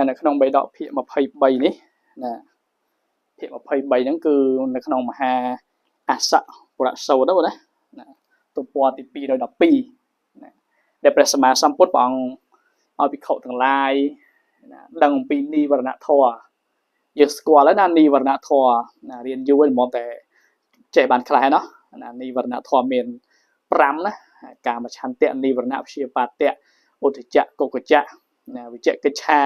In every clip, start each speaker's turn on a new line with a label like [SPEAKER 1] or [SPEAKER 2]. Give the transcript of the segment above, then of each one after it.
[SPEAKER 1] នៅក្នុងបិដកភាគ23នេះណាភាគ23ហ្នឹងគឺនៅក្នុងមហាអសពុរសូត្រណាណាទំព័រទី212ណាដែលព្រះសម្មាសម្ពុទ្ធព្រះអង្គឲ្យភិក្ខុទាំងឡាយណាដឹងអំពីនិវរណធម៌យើងស្គាល់ហើយណានិវរណធម៌ណារៀនយូរហើយមិនតែចេះបានខ្លះហើយណោះណានិវរណធម៌មាន5ណាកាមឆន្ទៈនិវរណៈព្យាបាទៈឧទចៈកុកចៈណាវិជកិច្ឆា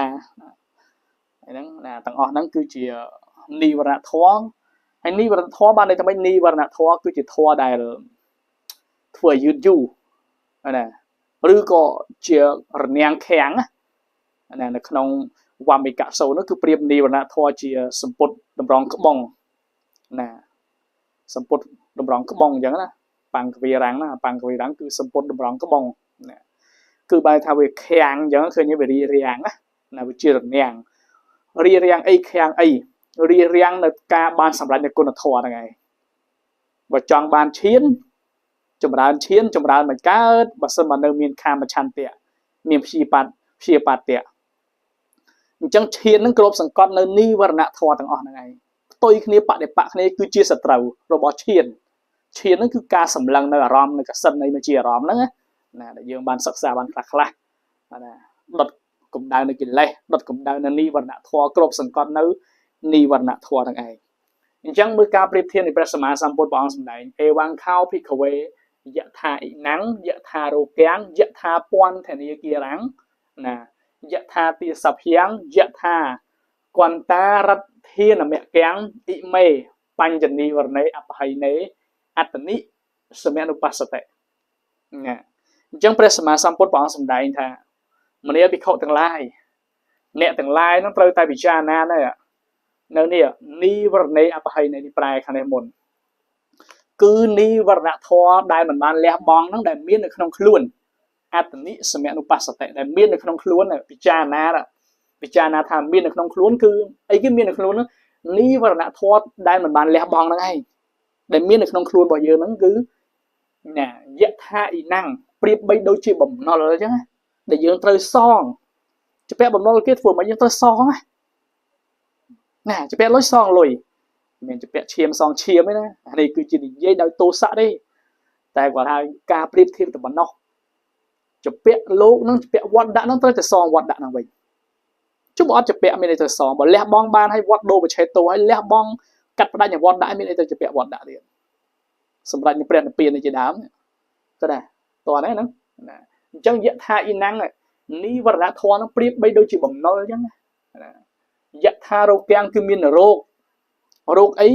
[SPEAKER 1] ហ្នឹងណាទាំងអស់ហ្នឹងគឺជានិវរណធម៌ហើយនិវរណធម៌បានន័យថាម៉េចនិវរណធម៌គឺជាធម៌ដែលធ្វើឲ្យយឺតយូរណាឬក៏ជារនាំងខាំងណានៅក្នុងវមិកសូនោះគឺប្រៀបនិវរណធម៌ជាសម្ពុតតម្រងក្បងណាសម្ពុតតម្រងក្បងអញ្ចឹងណាបង្កវីរាំងណាបង្កវីរាំងគឺសម្ពុតតម្រងក្បងណាគឺបែរថាវាខាំងអញ្ចឹងឃើញវារីរាំងណាណាវាជារនាំងរីរាំងអីខាំងអីរីរាំងនៅការបានសម្រេចនូវគុណធម៌ហ្នឹងឯងបើចង់បានឈានចម្រើនឈានចម្រើនមិនកើតបើសិនមកនៅមានកាមឆន្ទៈមានព្យាបាទព្យាបាទៈអញ្ចឹងឈាននឹងគ្របសង្កត់នៅនិវរណធម៌ទាំងអស់ហ្នឹងឯងផ្ទុយគ្នាបដិបៈគ្នាគឺជាសត្រូវរបស់ឈានឈានហ្នឹងគឺការសម្លឹងនៅអារម្មណ៍នៅកសិននៃជាអារម្មណ៍ហ្នឹងណាដែលយើងបានសិក្សាបានខ្លះខ្លះណាដុតកម្ដៅនៅកិលេសដុតកម្ដៅនៅនិវរណធម៌គ្របសង្កត់នៅនិវរណធម៌ហ្នឹងឯងអញ្ចឹងមើលការប្រៀបធៀបនៃព្រះសម្មាសម្ពុទ្ធព្រះអង្គសម្ដែងអេវ៉ាំងខោភិក្ខវេយថាអ៊ីណាំងយថារោគាំងយថាពន្ធនាគារាំងណាយថាទាសភយ៉ាងយថាកន្តារដ្ឋធានមគាំងអ៊ីមេបញ្ញនីវរណេអបហៃណេអត្តនិសមនុបស្សតិណាអញ្ចឹងព្រះសម្មាសម្ពុទ្ធព្រះអង្គសម្ដែងថាមនាភិក្ខុទាំងឡាយអ្នកទាំងឡាយនឹងត្រូវតែពិចារណាដែរនៅនេះនិវរណេអបហៃណេនេះប្រែខាងនេះមុនគឺនិវរណធម៌ដែលមិនបានលះបង់ហ្នឹងដែលមាននៅក្នុងខ្លួនអត្តនិសមនុបស្សតិដែលមាននៅក្នុងខ្លួនពិចារណាពិចារណាថាមាននៅក្នុងខ្លួនគឺអីគេមាននៅខ្លួនហ្នឹងនិវរណធម៌ដែលមិនបានលះបង់ហ្នឹងឯងដែលមាននៅក្នុងខ្លួនរបស់យើងហ្នឹងគឺណាយថាអ៊ីណាំងប្រៀបបីដូចជាបំណុលអញ្ចឹងដែលយើងត្រូវសងជពាក់បំណុលគេធ្វើមកយើងត្រូវសងណាជពាក់លុយសងលុយមិនជពាក់ឈាមសងឈាមទេណានេះគឺជានិយាយដោយទោសៈទេតែគាត់ហៅការប្រៀបធៀបតែប៉ុណ្ណោះជពាក់លោកនឹងជពាក់វត្តដាក់នឹងត្រូវតែសងវត្តដាក់នឹងវិញជុំអត់ជពាក់មានអីទៅសងបើលះបង់បានឲ្យវត្តដូបឆេតោឲ្យលះបង់កាត់ផ្ដាច់វត្តដាក់មានអីទៅជពាក់វត្តដាក់ទៀតសម្រាប់ព្រះនិព្វាននេះជាដើមទៅដែរតោះហ្នឹងណាអញ្ចឹងយថាអ៊ីណាំងនិវរណធម៌ហ្នឹងប្រៀបបីដូចជាបំណុលអញ្ចឹងណាយថារោគាំងគឺមានរោគរោគអី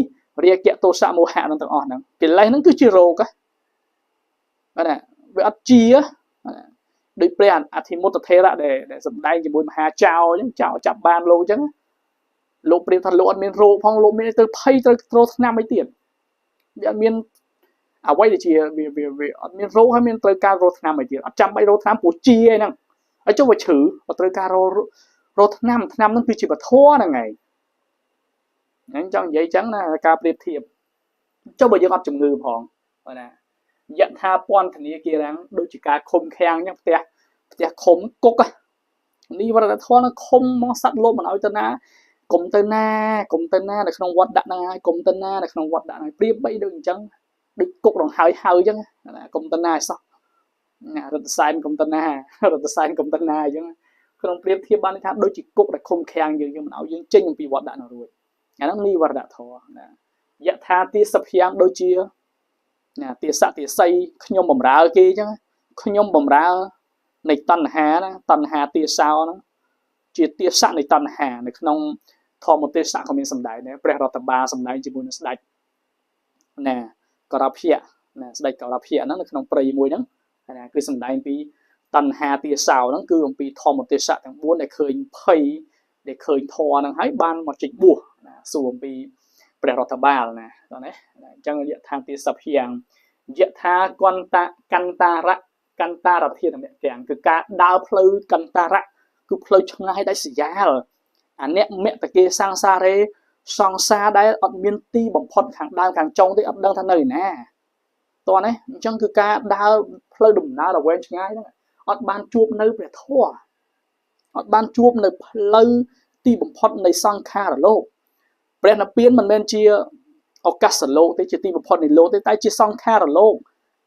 [SPEAKER 1] រាគៈទោសៈមោហៈហ្នឹងទាំងអស់ហ្នឹងកិលេសហ្នឹងគឺជារោគណាវាអត់ជាដូចព្រះអធិមុត្តថេរៈដែលសម្ដែងជាមួយមហាចៅអញ្ចឹងចៅចាប់បានលោកអញ្ចឹងលោកប្រៀបថាលោកអត់មានរោគផងលោកមានទៅភ័យត្រូវត្រូថ្នាំអីទៀតវាអត់មានអ្វីដែលជាវាអត់មានរោគហើយមានត្រូវការរោថ្នាំអីទៀតអត់ចាំបាច់រោថ្នាំព្រោះជាអីហ្នឹងហើយចុះវាឈឺអត់ត្រូវការរោថ្នាំថ្នាំហ្នឹងគឺជាពធហ្នឹងឯងអញ្ចឹងចង់និយាយអញ្ចឹងណាការប្រៀបធៀបចុះបើយើងអត់ជំងឺផងបាទណាយថាពន្ធនាគាររាំងដូចជាការឃុំឃាំងអញ្ចឹងផ្ទះផ្ទះឃុំគុកនេះវរធម៌ឃុំមកសត្វលោកមិនឲ្យទៅណាកុំទៅណាកុំទៅណានៅក្នុងវត្តដាក់ហ្នឹងហើយកុំទៅណានៅក្នុងវត្តដាក់ហ្នឹងប្រៀបបីដូចអញ្ចឹងដូចគុករងហើយហើយអញ្ចឹងណាកុំទៅណាឲ្យសោះណារត់សែនកុំទៅណារត់សែនកុំទៅណាអញ្ចឹងក្នុងប្រៀបធៀបបានថាដូចជាគុកដែលឃុំឃាំងយើងយើងមិនឲ្យយើងចេញអំពីវត្តដាក់នោះរួចអាហ្នឹងនិវរណធម៌ណាយថាទាសភយ៉ាងដូចជាណាទាសៈទាស័យខ្ញុំបំរើគេអញ្ចឹងខ្ញុំបំរើនៃតណ្ហាណាតណ្ហាទាសោហ្នឹងជាទាសៈនៃតណ្ហានៅក្នុងធម្មទេសៈក៏មានសម្ដែងដែរព្រះរដ្ឋបាលសម្ដែងជាមួយនឹងស្ដេចណាករភៈណាស្ដេចករភៈហ្នឹងនៅក្នុងព្រៃមួយហ្នឹងណាគឺសម្ដែងពីតណ្ហាទាសោហ្នឹងគឺអំពីធម្មទេសៈទាំង4ដែលឃើញភ័យដែលឃើញធម៌ហ្នឹងហើយបានមកចេញបួសណាសួរអំពីព្រះរដ្ឋបាលណាតោះណាអញ្ចឹងយថាទាសភយ៉ាងយថាកន្តកន្តារៈកន្តារធានមៈទាំងគឺការដើរផ្លូវកន្តារៈគឺផ្លូវឆ្ងាយដាច់ស្រយាលអាអ្នកមតគេសង្សារេសង្សារដែលអត់មានទីបំផុតខាងដើមខាងចុងទេអត់ដឹងថានៅណាតោះណាអញ្ចឹងគឺការដើរផ្លូវដំណើរដ៏វែងឆ្ងាយហ្នឹងអត់បានជួបនៅព្រះធម៌ អត់បានជួបនៅផ្លូវទីបំផុតនៃសង្ខារលោកព្រះនិព្វានមិនមែនជាឱកាសលោកទេជាទីបំផុតនៃលោកទេតែជាសង្ខារលោក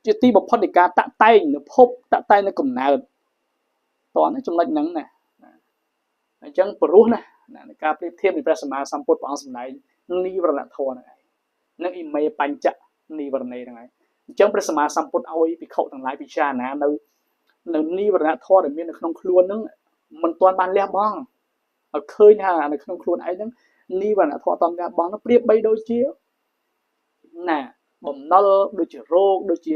[SPEAKER 1] ជាទីបំផុតនៃការតាក់តែងនៅភពតាក់តែងនៅកំណើតតោះនេះចំណុចហ្នឹងណាអញ្ចឹងព្រោះណានៃការប្រៀបធៀបនៃព្រះសម្មាសម្ពុទ្ធព្រះអង្គសម្ដែងនិវរណធម៌ហ្នឹងឯងនិងអ៊ីមេបញ្ចនិវរណេហ្នឹងឯងអញ្ចឹងព្រះសម្មាសម្ពុទ្ធឲ្យភិក្ខុទាំងឡាយពិចារណានៅនិវរណធម៌ដែលមាននៅក្នុងខ្លួនហ្នឹងមិនទាន់បានលះបង់ឲ្យឃើញថានៅក្នុងខ្លួនឯងហ្នឹងនិវរណធម៌អត់ទាន់លះបង់ហ្នឹងប្រៀបបីដូចជាណាបំណុលដូចជារោគដូចជា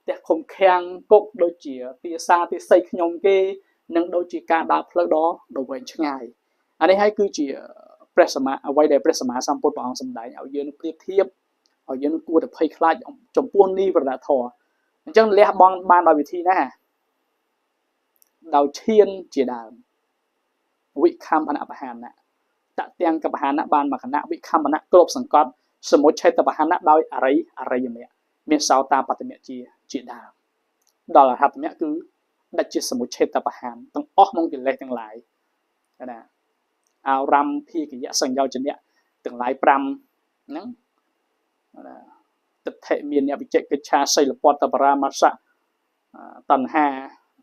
[SPEAKER 1] ផ្ទះឃុំឃាំងគុកដូចជាទាសាទាស័យខ្ញុំគេនិងដូចជាការដើរផ្លូវដ៏វែងឆ្ងាយអានេះហើយគឺជាព្រះសម្មាអ្វីដែលព្រះសម្មាសម្ពុទ្ធព្រះអង្គសម្ដែងឲ្យយើងប្រៀបធៀបឲ្យយើងគួរតែភ័យខ្លាចចំពោះនិវរណធម៌អញ្ចឹងលះបង់បានដោយវិធីណាដោយឈានជាដើមវិខំភនបហានៈតទាំងកបហានៈបានមួយគណៈវិខំភនៈគ្រប់សង្កត់សមុច្ឆេតបហានៈដោយអរិយមគ្គមានសោតាបត្តមគ្គជាដើមដល់អរហត្តមគ្គគឺដាច់ជាសមុច្ឆេតបហានទាំងអស់មកកិលេសទាំងឡាយណាអារម្មណ៍ភាគយៈសញ្ញោជនៈទាំងឡាយ5ហ្នឹងណាទិដ្ឋិមានអ្នកវិចិកិច្ឆាសីលពតបរាមសៈតណ្ហា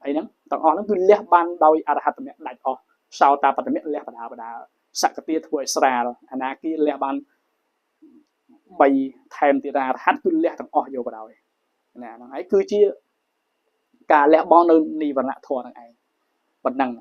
[SPEAKER 1] អីហ្នឹងទាំងអស់ហ្នឹងគឺលះបានដោយអរហត្តមគ្គដាច់អស់សោតាបត្តមគ្គលះបដាសកតាធ្វើឲ្យស្រាលអនាគាលះបាន3ថែមទៀតអរហត្តគឺលះទាំងអស់យកបដោយណាហ្នឹងហើយគឺជាការលះបង់នៅនិវរណធម៌ហ្នឹងឯងប៉ុណ្ណឹង។